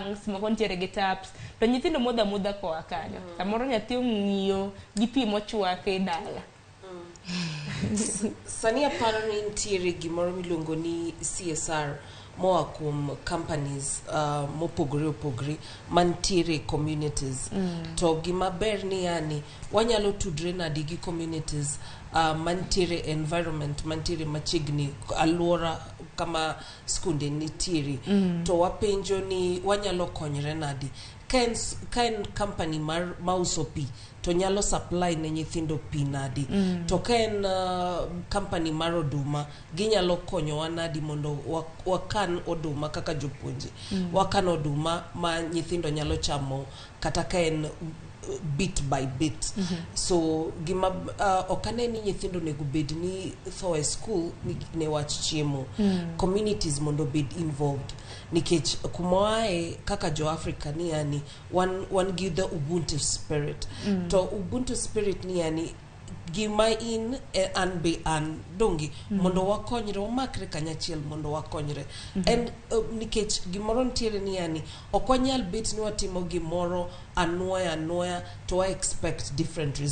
tanks, moko nitiere gi taps, to nyithindo modho amodha koa kanyo. Samoro nyathi ong'iyo gi pi mochwaki dala. Sani aparo ni nitiere gimoro miluongo ni CSR moa kuom companies mopogore opogore mantiere communities. To gima ber ni yani wanyalo tudre nadi gi communities mantiere environment mantiere machiegni, aluora kama skunde nitiere, to wapenjo ni wanyalo konyre nadi ka en company mar mauso pi to nyalo supply ne nyithindo pi nadi, to ka en company mar oduma, ginyalo konyowa nadi mondo wakan oduma kaka jopuonje, wakan oduma ma nyithindo nyalo chamo kata ka en bit by bit. So gima ok ane ni nyithindo onego bed ni tho e school ne wach chiemo. Communities mondo obed involved, nikech kuma waaye kaka jo Africa ni yani wan gi the Ubuntu spirit. To Ubuntu spirit ni yani gima in an be an dongi mondo wakonyre, wamakre kanyachiel mondo wakonyre. And nikech gimoro nitiere ni yani ok wanyal bet ni watimo gimoro anuoya anuoya to wa expect different results.